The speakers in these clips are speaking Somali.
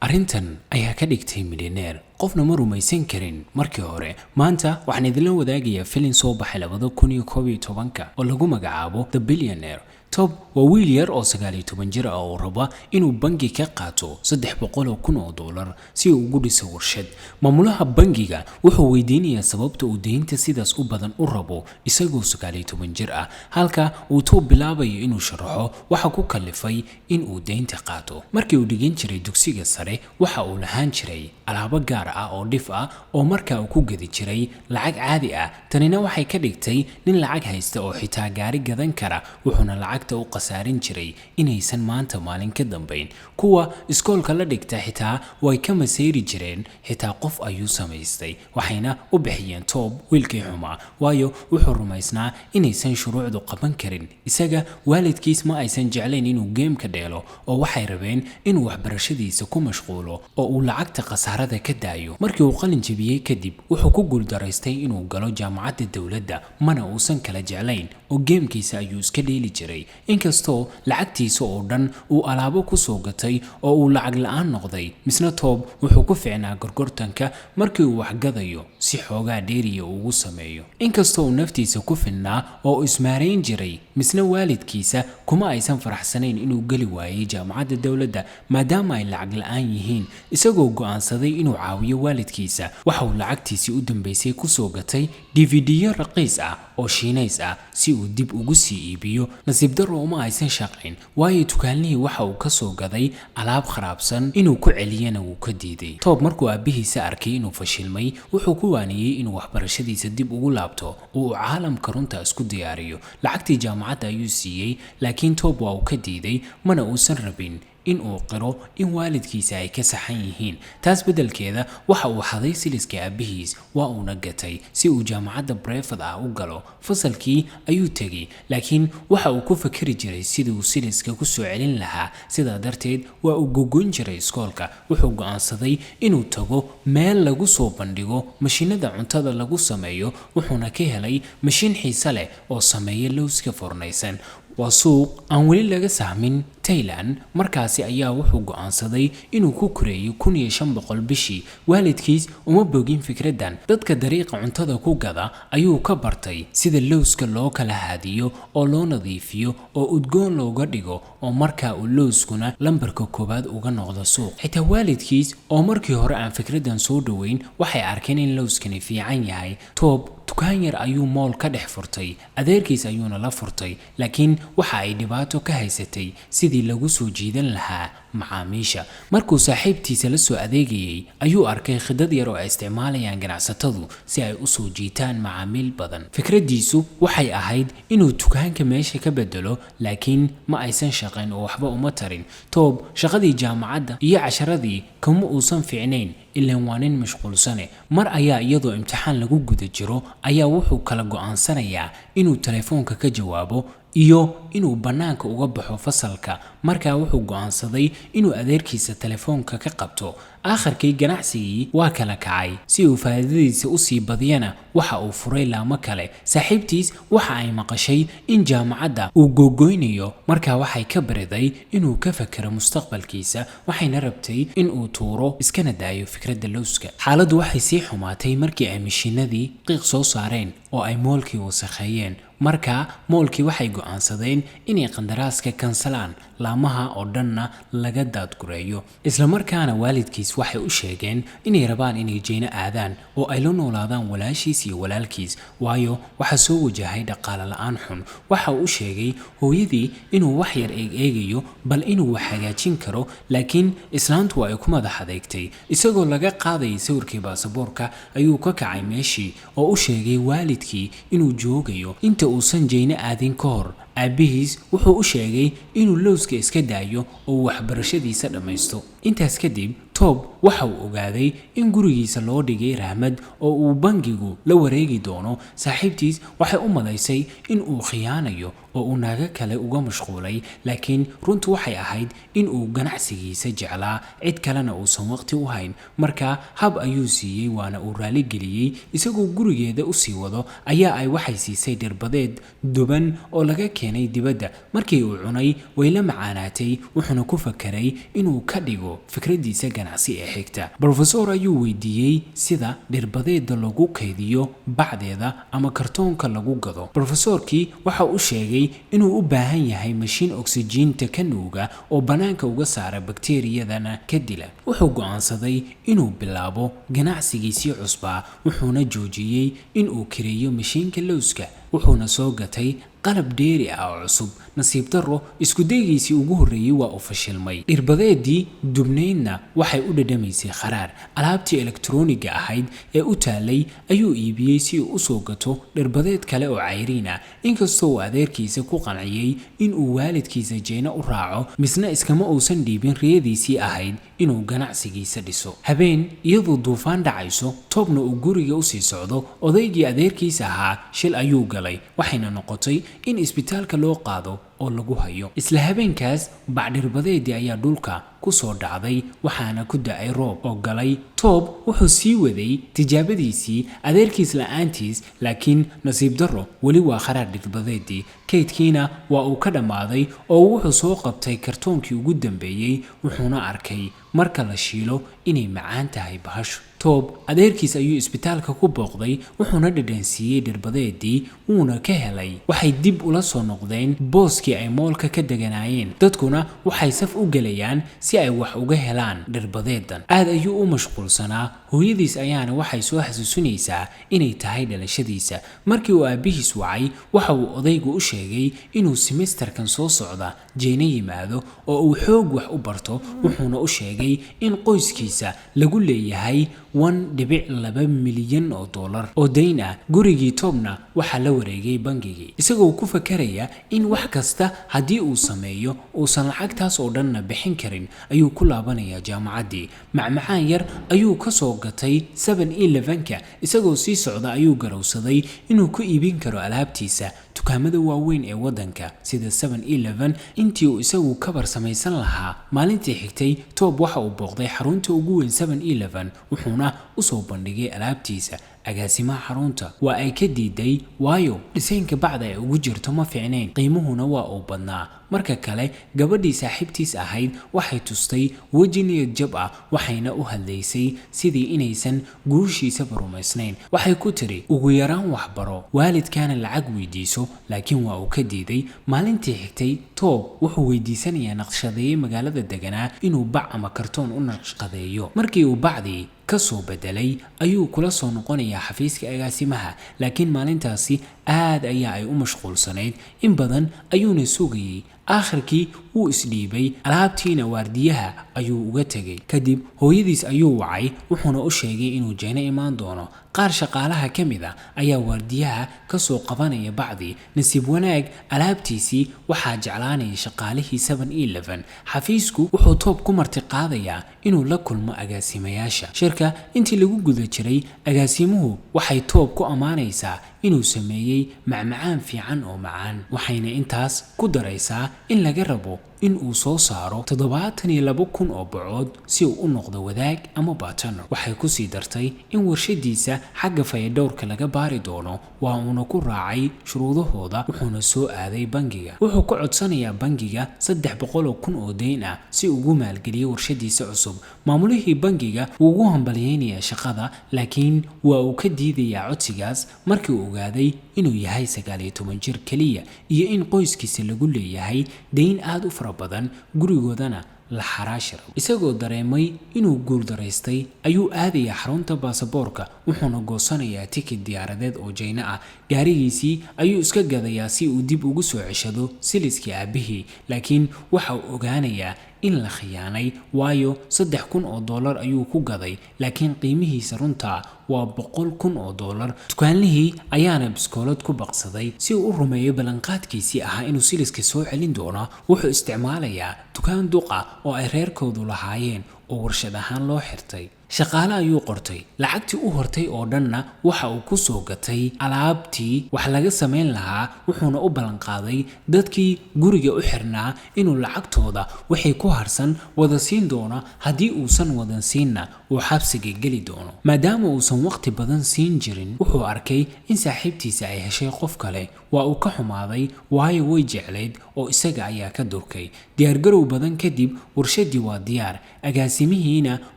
Arrintan ayaa ka dhigtay milyaneer. Qofna ma rumaysan karin markii hore. Maanta waxaan idinla wadaagayaa filin soo baxay 2011-ka oo lagu magacaabo The Billionaire. Tob waa wiil yar oo 19 jir ah oo raba inuu bangi ka qaato $300,000 si uu ugu dhiso warshad. Maamulaha bangiga wuxuu weydiinayaa sababta uu deynta sidaas u badan u rabo isagoo 19 jir ah, halka uu Tob bilaabayo inuu sharaxo waxa ku kalifay in uu deynta qaato. Markii uu dhigan jiray dugsiga sare, waxa uu lahaan jiray alaabo gaar ah oo dhif ah oo markaa uu ku gadi jiray lacag caadi ah. Tanina waxay ka dhigtay nin lacag haysta oo xitaa gaari gadan kara, wuxuuna lacagta u khasaarin jiray inaysan maanta maalin ka dambayn. Kuwa iskoolka la dhigta xitaa way ka masayri jireen. Xitaa qof ayuu samaystay, waxayna u bixiyeen Toob wiilkii xumaa, waayo wuxuu rumaysnaa inaysan shuruucdu qaban karin isaga. Waalidkiis ma aysan jeclayn inuu geemka dheelo oo waxay rabeen inuu waxbarashadiisa ku mashquulo oo uu lacagta khasaarada ka daayo. Markii uu qalin jebiyey kadib, wuxuu ku guuldaraystay inuu galo jaamacadda dowladda, mana uusan kala jeclayn oo geemkiisa ayuu iska dheeli jiray. Inkastoo lacagtiisa oo dhan uu alaabo ku soo gatay oo uu lacag la'aan noqday, misna Toob wuxuu ku ficnaa gorgortanka markii uu waxgadayo si xoogaa dheeriya ugu sameeyo. Inkastoo uu naftiisa ku filnaa oo uu ismaarayn jiray, misna waalidkiisa kuma aysan faraxsanayn inuu geli waayey jaamacadda dowladda maadaama ay lacag la'aan yihiin. Isagoo go'aansaday inuu caawiyo waalidkiisa, waxa uu lacagtiisii u dambeysay kusoo gatay DVD-yo raqiis ah oo Shiinays ah si uu dib ugu sii iibiyo. Nasiib darro, uma aysan shaqayn, waayo dukaanlihii waxa uu ka soo gaday alaab kharaabsan, inuu ku celiyana wuu ka diiday. Toob markuu aabbihiisa arkay inuu fashilmay, wuxuu ku waaniyey inuu waxbarashadiisa dib ugu laabto oo uu caalamka runta isku diyaariyo. Lacagtii jaamacadda ayuu siiyey, laakiin Toob waa uu ka diiday, mana uusan rabin in uu qiro in waalidkiisa ay ka saxan yihiin. Taas beddelkeeda waxa uu xaday siliska aabbihiis, waa uuna gatay si uu jaamacadda private ah u galo. Fasalkii ayuu tegey, laakiin waxa uu ku fakeri jiray sidii uu siliska ku soo celin lahaa. Sidaa darteed waa uu gogoyn jiray iskoolka. Wuxuu go'aansaday inuu tago meel lagu soo bandhigo mashiinada cuntada lagu sameeyo, wuxuuna ka helay mashiin xiise leh oo sameeya lowska fornaysan. Waa suuq aan weli laga sahmin Thailand. Markaasi ayaa wuxuu go'aansaday inuu ku koreeyo 1500 bishii. Waalidkiis uma bogin fikraddan. Dadka dariiqa cuntada ku gada ayuu ka bartay sida lowska loo kala haadiyo oo loo nadiifiyo oo udgoon looga dhigo, oo markaa uu lowskuna lambarka koowaad uga noqdo suuq. Xitaa waalidkiis oo markii hore aan fikraddan soo dhoweyn waxay arkeen in lowskani fiican yahay. Toob dukaan yar ayuu mool ka dhex furtay, adeerkiis ayuuna la furtay, laakiin waxa ay dhibaato ka haysatay sidii lagu soo jiidan lahaa macaamiisha. Markuu saaxiibtiisa la soo adeegayay ayuu arkay khidad yar oo ay isticmaalayaan ganacsatadu si ay u soo jiitaan macaamiil badan. Fikraddiisu waxay ahayd inuu dukaanka meesha ka bedelo, laakiin ma aysan shaqayn oo waxba uma tarin. Toob shaqadii jaamacadda iyo casharadii kama uusan fiicnayn, ilaan waa nin mashquulsane. Mar ayaa iyadoo imtixaan lagu guda jiro ayaa wuxuu kala go'aansanayaa inuu telefoonka ka jawaabo iyo inuu bannaanka uga baxo fasalka. Markaa wuxuu go'aansaday inuu adeerkiisa telefoonka ka qabto. Aakharkii ganacsigii waa kala kacay. Si uu faa'iidadiisa usii badiyana, waxa uu furay laamo kale. Saaxiibtiis waxa ay maqashay in jaamacadda uu googoynayo, markaa waxay ka bariday inuu ka fakero mustaqbalkiisa, waxayna rabtay in uu tuuro iskana daayo fikradda lowska. Xaaladdu waxay sii xumaatay markii ay mishiinadii qiiq soo saareen oo ay moolkii wasakheeyeen. Markaa moolkii waxay go'aansadeen inay qandaraaska kansalaan, laamaha oo dhanna laga daadgureeyo. Islamarkaana waalidkiis waxay u sheegeen inay rabaan inay Jeyno aadaan oo ay la noolaadaan walaashiis iyo walaalkiis, waayo waxaa soo wajahay dhaqaale la'aan xun. Waxa uu u sheegay hooyadii inuu wax yar eeg eegayo bal inuu wax hagaajin karo, laakiin islaantu waa ay ku madax adeegtay. Isagoo laga qaadayay sawirkii baasaboorka ayuu ka kacay meeshii oo u sheegay waalidkii inuu joogayo inta uusan Jeyno aadin ka hor. Aabbihiis wuxuu u sheegay inuu lowska iska daayo oo waxbarashadiisa dhammaysto. Intaas kadib Toob waxa uu ogaaday in gurigiisa loo dhigay rahmad oo uu bangigu la wareegi doono. Saaxiibtiis waxay u malaysay in uu khiyaanayo oo uu naago kale uga mashquulay, laakiin runtu waxay ahayd in uu ganacsigiisa jeclaa, cid kalena uusan waqti u hayn. Markaa hab ayuu siiyey, waana uu raaligeliyey. Isagoo gurigeeda usii wado ayaa ay waxay siisay dhirbadeed duban oo laga keenay dibadda. Markii uu cunay way la macaanaatay, wuxuuna ku fakeray inuu ka dhigo fikraddiisa ganacsi. Ganacsi ee xigta brofesor ayuu weydiiyey sida dhirbadeeda lagu kaydiyo bacdeeda ama kartoonka lagu gado. Brofesorkii waxa uu sheegay inuu u baahan yahay mashiin oksijiinta ka nuuga oo bannaanka uga saara bakteeriyadana ka dila. Wuxuu go'aansaday inuu bilaabo ganacsigiisii cusbaa, wuxuuna joojiyey inuu kireeyo mashiinka lowska, wuxuuna soo gatay qalab dheeri ah oo cusub. Nasiib darro, iskudaygiisii ugu horreeyey waa uu fashilmay. Dhirbadeedii dubnaydna waxay u dhadhamaysay kharaar. Alaabtii elektarooniga ahayd ee u taalay ayuu iibiyey si uu usoo gato dhirbadeed kale oo cayriin ah. Inkastoo uu adeerkiisa ku qanciyey inuu waalidkiisa Jeyna u raaco, misna iskama uusan dhiibin riyadiisii ahayd inuu ganacsigiisa dhiso. Habeen iyadoo duufaan dhacayso, Toobna uu guriga usii socdo, odaygii adeerkiisa ahaa shil ayuu galay, waxayna noqotay in isbitaalka loo qaado oo lagu hayo. Isla habeenkaas bacdhirbadeedii ayaa dhulka ku soo dhacday, waxaana ku da'ay roob oo galay. Toob wuxuu sii waday tijaabadiisii adeerkiis la'aantiis, laakiin nasiib darro weli waa kharaar dhirbadeedii. Kaydkiina waa uu ka dhammaaday oo wuxuu soo qabtay kartoonkii ugu dambeeyey, wuxuuna arkay marka la shiilo inay macaan tahay bahashu. Toob adeerkiis ayuu isbitaalka ku booqday, wuxuuna dhadhansiiyey dhirbadeedii, wuuna ka helay. Waxay dib ula soo noqdeen booskii ay moolka ka deganaayeen, dadkuna waxay saf u gelayaan si ay wax uga helaan dhirbadeedan. Aad ayuu u mashquulsanaa. Hooyadiis ayaana waxay soo xasuusinaysaa inay tahay dhalashadiisa. Markii uu aabbihiis wacay, waxa uu odaygu u sheegay inuu semesterkan soo socda Jeyne yimaado oo uu xoog wax u barto, wuxuuna u sheegay in qoyskiisa lagu leeyahay $1.2 milyan oo dayn ah. Gurigii Toobna waxaa la wareegay bangigii. Isagoo ku fakaraya in wax kasta haddii uu sameeyo uusan lacagtaas oo dhanna bixin karin, ayuu ku laabanayaa jaamacaddii. Macmacaan yar ayuu ka soo gatay 7-Eleven-ka. Isagoo sii socda ayuu garowsaday inuu ku iibin karo alaabtiisa dukaamada waaweyn ee waddanka sida 7-Eleven intii uu isagu kabar samaysan lahaa. Maalintii xigtay Toob waxa uu booqday xarunta ugu weyn 7-Eleven, wuxuuna usoo bandhigay alaabtiisa. Agaasimaha xarunta waa ay ka diiday, waayo dhisaynka bacda ay ugu jirto ma fiicnayn, qiimuhuna waa uu badnaa. Marka kale gabadhii saaxiibtiis ahayd waxay tustay weji niyad jab ah, waxayna u hadlaysay sidii inaysan guushiisaba rumaysnayn. Waxay ku tiri ugu yaraan waxbaro, waalidkaana lacag weydiiso, laakiin waa uu ka diiday. Maalintii xigtay Toob wuxuu weydiisanayaa naqshadeeye magaalada deganaa inuu bac ama kartoon u naqshadeeyo. Markii uu bacdii ka soo bedelay ayuu kula soo noqonayaa xafiiska agaasimaha, laakiin maalintaasi aad ayaa ay u mashquulsanayd, in badan ayuuna sugayey. Aakhirkii wuu isdhiibay, alaabtiina waardiyaha ayuu uga tegay. Kadib hooyadiis ayuu wacay, wuxuuna u sheegay inuu Jeyne imaan doono. Qaar shaqaalaha ka mid a ayaa waardiyaha ka soo qabanaya bacdii. Nasiib wanaag alaabtiisii waxaa jeclaanaya shaqaalihii 7-Eleven. Xafiisku wuxuu Toob ku martiqaadayaa inuu la kulmo agaasimayaasha shirka. Intii lagu guda jiray, agaasimuhu waxay Toob ku ammaanaysaa inuu sameeyey macmacaan fiican oo macaan, waxayna intaas ku daraysaa in laga rabo in uu soo saaro 72,000 oo bacood si uu u noqdo wadaag ama bartner. Waxay kusii dartay in warshadiisa xagga fayadhowrka laga baari doono. Waa uuna ku raacay shuruudahooda, wuxuuna soo aaday bangiga. Wuxuu ka codsanayaa bangiga 300,000 oo deyn ah si ugu maalgeliyo warshadiisa cusub. Maamulihii bangiga wuu ugu hambalyeynayaa shaqada, laakiin waa uu ka diidayaa codsigaas markii uu ogaaday inuu yahay 19 jir keliya iyo in qoyskiisa lagu leeyahay deyn aad u fara badan, gurigoodana la xaraashi rabo. Isagoo dareemay inuu guuldaraystay ayuu aadayaa xarunta baasaboorka, wuxuuna goosanayaa tikid diyaaradeed oo Jeyne ah. Gaarigiisii ayuu iska gadayaa si uu dib ugu soo ceshado siliskii aabihii, laakiin waxa uu ogaanayaa in la khiyaanay, waayo $3,000 ayuu ku gaday, laakiin qiimihiisa runtaa waa $100,000. Dukaanlihii ayaana biskoolad ku baqsaday. Si uu u rumeeyo ballanqaadkiisii ahaa inuu siliska soo celin doono, wuxuu isticmaalayaa dukaan duqa oo ay reerkoodu lahaayeen oo warshad ahaan loo xirtay. Shaqaale ayuu qortay. Lacagtii u hortay oo dhanna waxa uu ku soo gatay alaabtii wax laga samayn lahaa, wuxuuna u ballanqaaday dadkii guriga u xirnaa inuu lacagtooda wixii ku harsan wada siin doono, haddii uusan wadan siinna uu xabsiga geli doono. Maadaama uusan waqti badan siin jirin, wuxuu arkay in saaxiibtiisa ay heshay qof kale. Waa uu ka xumaaday, waayo way jeclayd oo isaga ayaa ka durkay. Diyaargarow badan kadib, warshadii waa diyaar. Agaasimihiina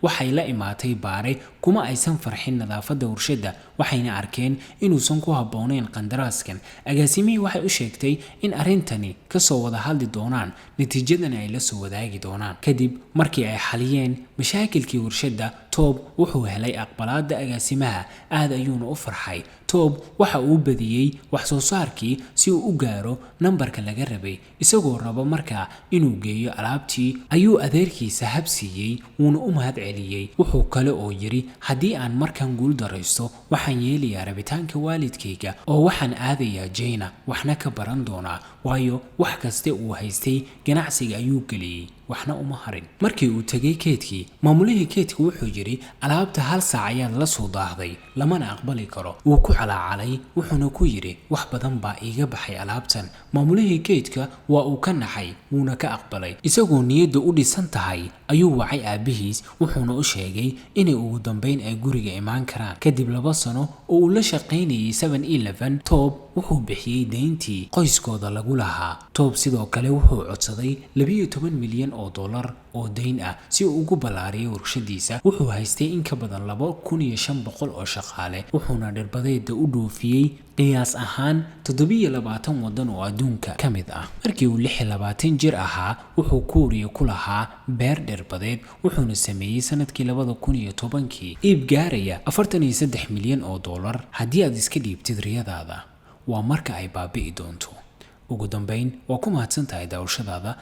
waxay la imaatay baare. Kuma aysan farxin nadaafadda warshadda, waxayna arkeen inuusan ku habboonayn qandaraaskan. Agaasimihii waxay u sheegtay in arrintani kasoo wada hadli doonaan, natiijadana ay la soo wadaagi doonaan. Kadib markii ay xaliyeen mashaakilkii warshadda, Toob wuxuu helay aqbalaadda agaasimaha, aad ayuuna u farxay. Toob waxa uu badiyey wax soo saarkii si uu u gaaro nambarka laga rabay. Isagoo raba markaa inuu geeyo alaabtii, ayuu adeerkiisa hab siiyey, wuuna u mahad celiyey. Wuxuu kale oo yidhi, "Haddii aan markan guul daraysto, waxaan yeelayaa rabitaanka waalidkayga oo waxaan aadayaa China, waxna ka baran doonaa." Waayo, wax kaste uu haystay ganacsiga ayuu geliyey, waxna uma harin. Markii uu tegay keydkii, maamulihii keydka wuxuu yidhi, "Alaabta hal saac ayaad la soo daahday, lamana aqbali karo." Wuu ku calaacalay, wuxuuna ku yidhi, "Wax badan baa iiga baxay alaabtan." Maamulihii keydka waa uu ka naxay, wuuna ka aqbalay. Isagoo niyadda u dhisan tahay ayuu wacay aabihiis, wuxuuna u sheegay inay ugu dambeyn ay guriga imaan karaan. Kadib 2 sano oo uu la shaqaynayay 7-Eleven, Toob wuxuu bixiyey deyntii qoyskooda lagu lahaa. Toob sidoo kale wuxuu codsaday 12 milyan oo dollar oo deyn ah si uu ugu ballaariyo warshadiisa. Wuxuu haystay in ka badan 2500 oo shaqaale, wuxuuna dhirbadeeda u dhoofiyey qiyaas ahaan 27 waddan oo adduunka ka mid ah. Markii uu 26 jir ahaa, wuxuu Kuuriya ku lahaa beer dhirbadeed, wuxuuna sameeyey sanadkii 2010-kii iib gaaraya 43 milyan oo dollar. Haddii aad iska dhiibtid riyadaada, waa marka ay baabi'i doonto. Ugu dambeyn, waa ku mahadsan tahay daawashadaada.